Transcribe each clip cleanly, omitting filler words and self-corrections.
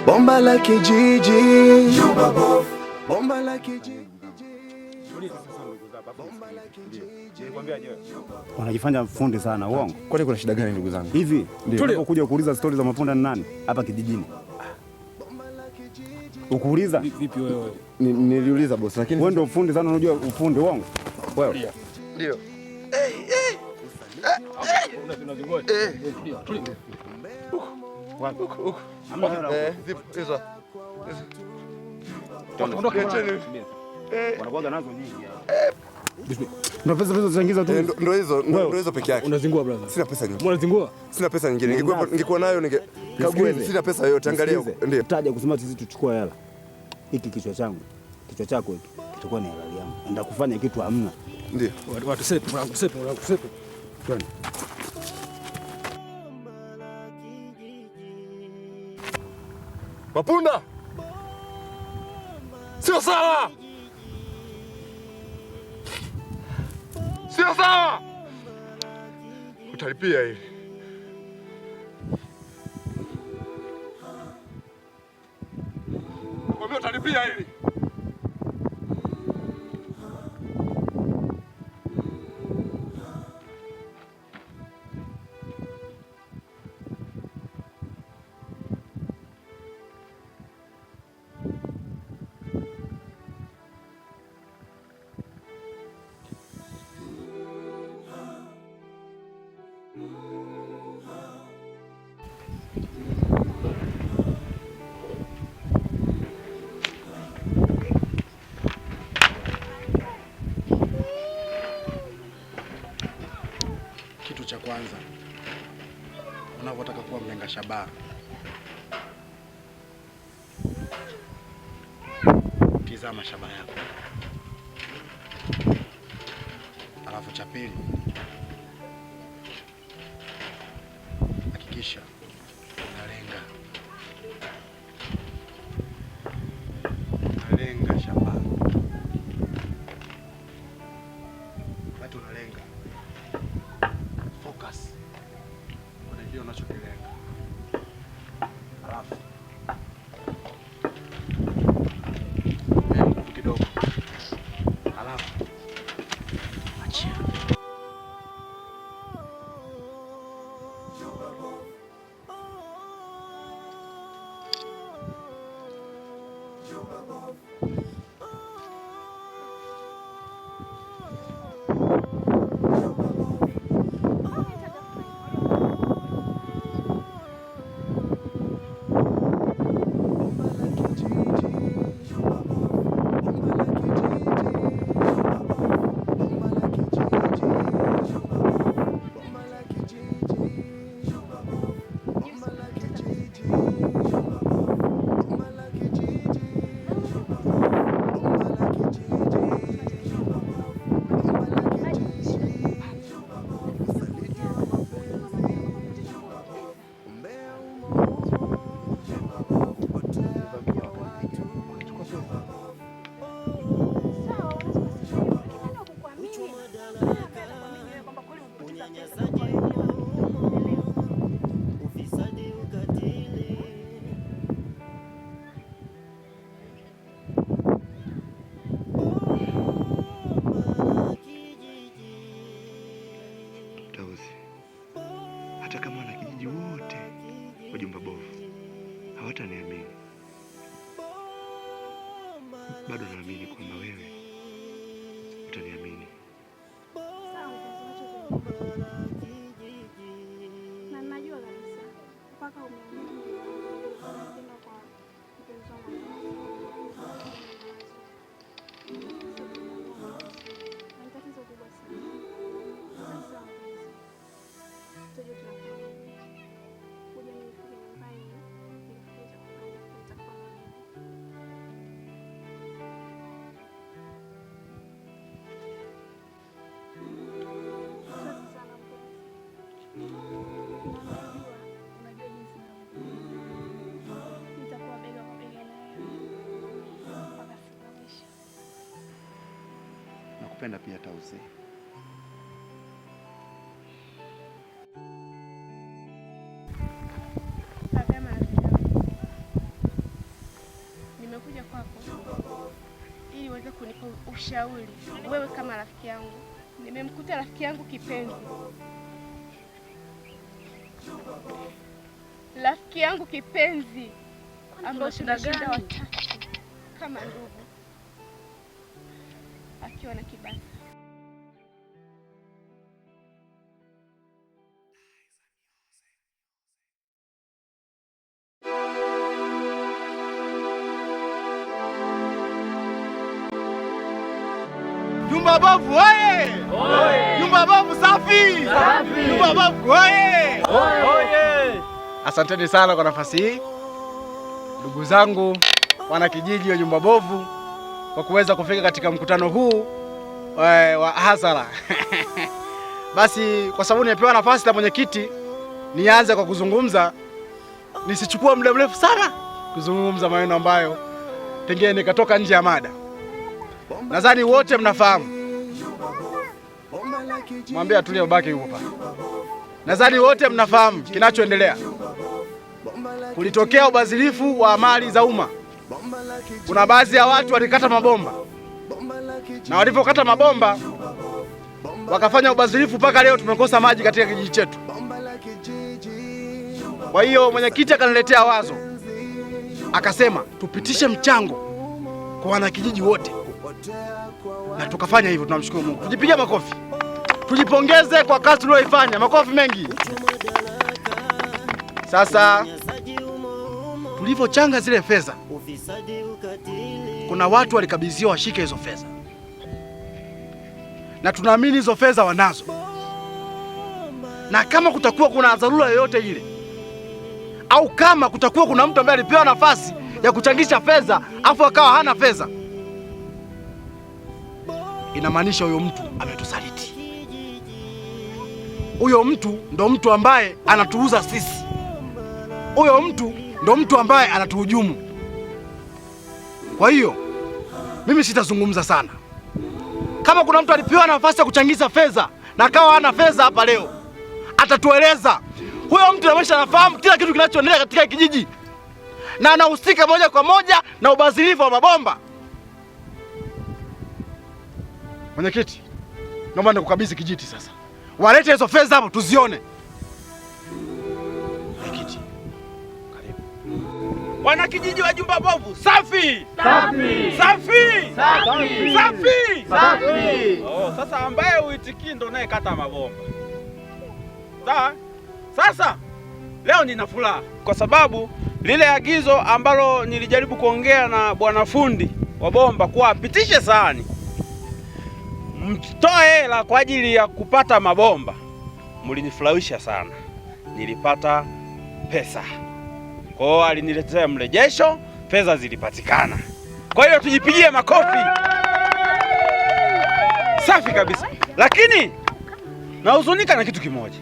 Bomba la kijiji. Jumba bovu. Bomba la kijiji. Bomba la kijiji. Wanajifanya fundi sana, uongo. Kwani kuna shida gani ndugu zangu? Hivi unapokuja kuuliza stori za mapunda ni nani hapa kijijini? Ukuuliza? Vipi wewe? Niliuliza boss, lakini Wewe ndio fundi sana, unajua ufundi, uongo. Wewe. Ndio. Unazingua. Tulia. Huko. Zipo hizo. Ondoka. Wanakuwaga nazo nyingi. Ndio pesa zinaingiza tu. Ndio hizo, ndio hizo peke yake. Unazingua brother. Sina pesa nyingine. Unazingua? Sina pesa nyingine. Ningekuwa nayo ninge kagueni, sina pesa yoyote. Angalia. Ndio. Taja kusema sisi tuchukue hela. Hiki kichwa changu, kichwa chako hiki kitakuwa ni halali yangu. Nenda kufanya kitu hamna. Ndio. Watu sepe, mwanangu sepe, mwanangu sepe. Twende. Mapunda! Sio sawa! Sio sawa! Utalipia hili. Nakwambia utalipia hili. Kitu cha kwanza unavyotaka kuwa mlenga shabaha, tizama shabaha yako, alafu cha pili hakikisha unalenga, unalenga shabaha, wakati unalenga focus kwenye kile unachokilenga, alafu nguvu kidogo, alafu achia. Bomba la kijiji. Bomba la kijiji. Bomba la kijiji. Bomba la kijiji. Bomba la kijiji. Bomba la kijiji. Bomba la kijiji. Bomba la kijiji. Usaliti wa mapenzi. Umbea umo kupotea kwa watu. Sawa, unaweza kusema hivyo, lakini nani wa kukuamini? Nani ambaye atakuamini wewe kwamba kweli umepoteza pesa kwa wewe? Ufisadi, ukatili. Bomba la kijiji. Tausi, hata kama wanakijiji wote wa Jumba Bovu hawataniamini, bado naamini kwamba wewe utaniamini. Sawa mpenzi, unachozungumza. Na najua kabisa mpaka umeamua kupenda kwa mpenzi wangu. Na ni tatizo kubwa sana. Sasa mpenzi, tujue tunafanya nini. Kuja mimi nifike nyumbani, nikafikirie cha kufanya, nitakuwa na nini. Asante sana mpenzi. Unajua, unajua jinsi ninavyokupenda. Nitakuwa bega kwa bega na wewe mpaka siku ya mwisho. Nakupenda pia Tausi. Kama rafiki yangu. Nikushauri wewe kama rafiki yangu. Nimemkuta rafiki yangu kipenzi, rafiki yangu kipenzi ambao tunashinda watatu kama ndugu, akiwa na kibasa. Jumba bovu oye! Jumba bovu safi! Jumba bovu oye! Asanteni sana kwa nafasi hii ndugu zangu wana kijiji wa Jumba Bovu kwa kuweza kufika katika mkutano huu wa hadhara. Basi kwa sababu nimepewa nafasi na mwenyekiti, nianze kwa kuzungumza, nisichukua muda mrefu sana kuzungumza maneno ambayo pengine nikatoka nje ya mada. Nadhani wote mnafahamu. Mwambie atulie, babake yupo pale. Nadhani wote mnafahamu kinachoendelea. Kulitokea ubadhirifu wa mali za umma. Kuna baadhi ya watu walikata mabomba, na walipokata mabomba wakafanya ubadhirifu mpaka leo tumekosa maji katika kijiji chetu. Kwa hiyo mwenyekiti akaniletea wazo, akasema tupitishe mchango kwa wanakijiji wote, na tukafanya hivyo. Tunamshukuru Mungu, tujipigie makofi, tujipongeze kwa kazi tuliyoifanya, makofi mengi. Sasa tulivyochanga zile fedha, kuna watu walikabidhiwa washike hizo fedha, na tunaamini hizo fedha wanazo, na kama kutakuwa kuna dharura yoyote ile, au kama kutakuwa kuna mtu ambaye alipewa nafasi ya kuchangisha fedha afu akawa hana fedha, inamaanisha huyo mtu ametusaliti. Huyo mtu ndo mtu ambaye anatuuza sisi, huyo mtu ndo mtu ambaye anatuhujumu. Kwa hiyo mimi sitazungumza sana. Kama kuna mtu alipewa nafasi ya kuchangiza fedha na akawa hana fedha hapa leo, atatueleza huyo mtu. Amesha anafahamu kila kitu kinachoendelea katika kijiji na anahusika moja kwa moja na ubadhirifu wa mabomba. Mwenyekiti, naomba nikukabidhi kijiti sasa, walete hizo fedha hapo tuzione. Mwenyekiti, karibu. Wanakijiji wa Jumba Bovu, safi! Safi! Safi! Safi! Safi! Safi! Oh, sasa ambaye uitikii ndo naye kata mabomba. Sawa? Sasa leo nina furaha kwa sababu lile agizo ambalo nilijaribu kuongea na bwana fundi wa bomba kuwa apitishe sahani, mtoe hela kwa ajili ya kupata mabomba, mlinifurahisha sana. Nilipata pesa. Kwa hiyo aliniletea mrejesho, fedha zilipatikana. Kwa hiyo tujipigie makofi. Safi kabisa. Lakini nahuzunika na kitu kimoja.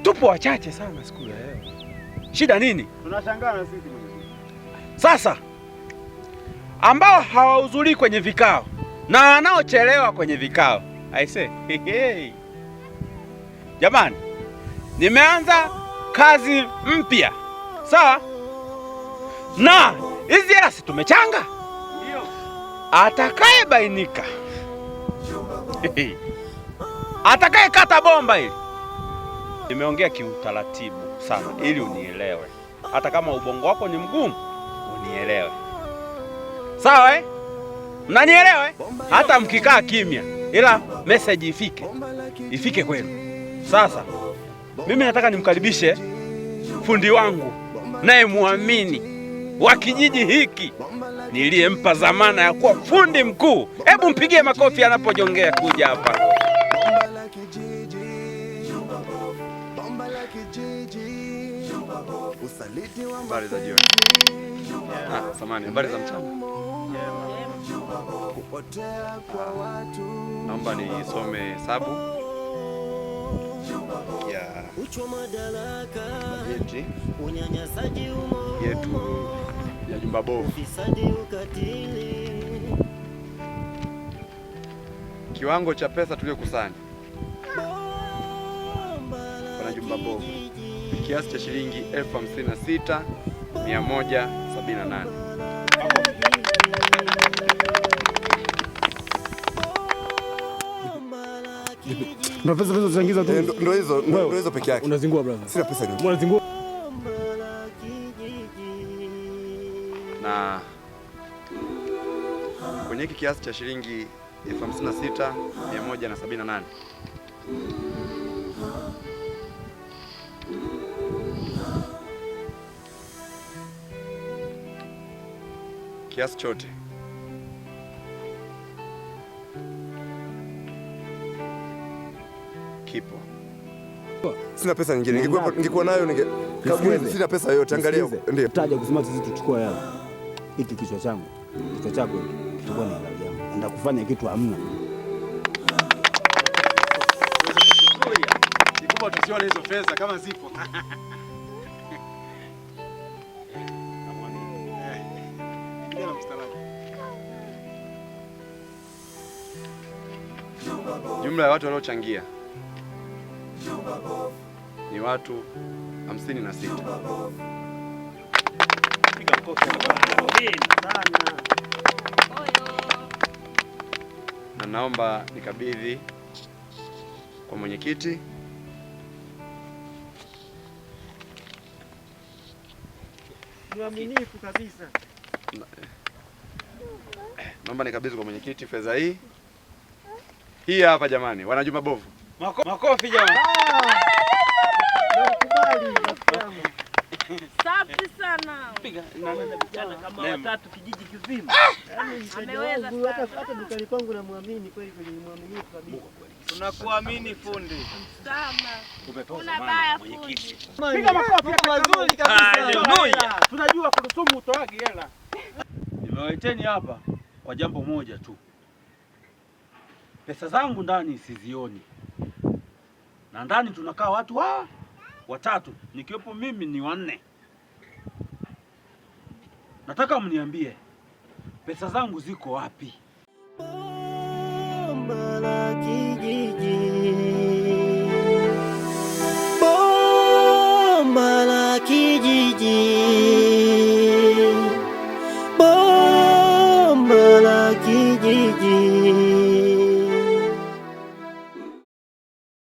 Tupo wachache sana siku ya leo. Shida nini? Tunashangaa na sisi mwenyekiti. Sasa ambao hawahudhurii kwenye vikao na wanaochelewa kwenye vikao, aise, hey. Jamani, nimeanza kazi mpya, sawa? Na hizi hela si tumechanga? Atakayebainika atakayekata bomba hili, nimeongea kiutaratibu sana ili unielewe, hata kama ubongo wako ni mgumu unielewe, sawa eh? Mnanielewa eh? Hata mkikaa kimya, ila message ifike, ifike kwenu. Sasa mimi nataka nimkaribishe fundi wangu naye muamini wa kijiji hiki niliyempa dhamana ya kuwa fundi mkuu. Hebu mpigie makofi anapojongea kuja hapa. Bomba la kijiji, bomba la kijiji, usaliti wa Habari za jioni. Ah, samahani, habari za mchana. Kupotea kwa watu. Naomba nisome hesabu ya bajeti yetu ya Jumba Bovu. Kiwango cha pesa tuliyokusanya wana Jumba Bovu ni kiasi cha shilingi 56,178. Ndio pesa tunaingiza tu. Ndio hizo, ndio hizo peke yake. Unazingua brother. Sina pesa nyingi. Unazingua. Na kwenye hiki kiasi cha shilingi 56,178 kiasi chote kipo. Sina pesa nyingine. Ningekuwa nayo ninge kabla. Sina pesa yoyote. Angalia, ndio. Taja kusema sisi tuchukua hela. Hiki kichwa changu, kichwa chako hiki kitakuwa ni halali yangu. Nenda kufanya kitu hamna. Kikubwa tusione hizo fedha kama zipo. Kijana mstaarabu. Jumla ya watu waliochangia ni watu 56. Piga makofi sana. Na naomba nikabidhi kwa mwenyekiti. Mwaminifu kabisa. Naomba nikabidhi kwa mwenyekiti fedha hii. Hii hapa jamani, wanajumba bovu. Makofi jamani. Nakubali rafiki yangu. Safi sana. Piga Vijana kama watatu kijiji kizima. Ameweza sana. Hata dukani kwangu namuamini kweli kweli, ni mwaminifu kabisa. Tunakuamini fundi. Sana. Una baya fundi. Piga makofi mazuri kabisa. Haleluya. Tunajua kurusumu utoagi hela. Nimewaiteni hapa kwa jambo moja tu. Pesa zangu ndani sizioni. Na ndani tunakaa watu watatu, nikiwepo mimi ni wanne. Nataka mniambie pesa zangu ziko wapi? Bomba la kijiji. Bomba la kijiji. Bomba la kijiji.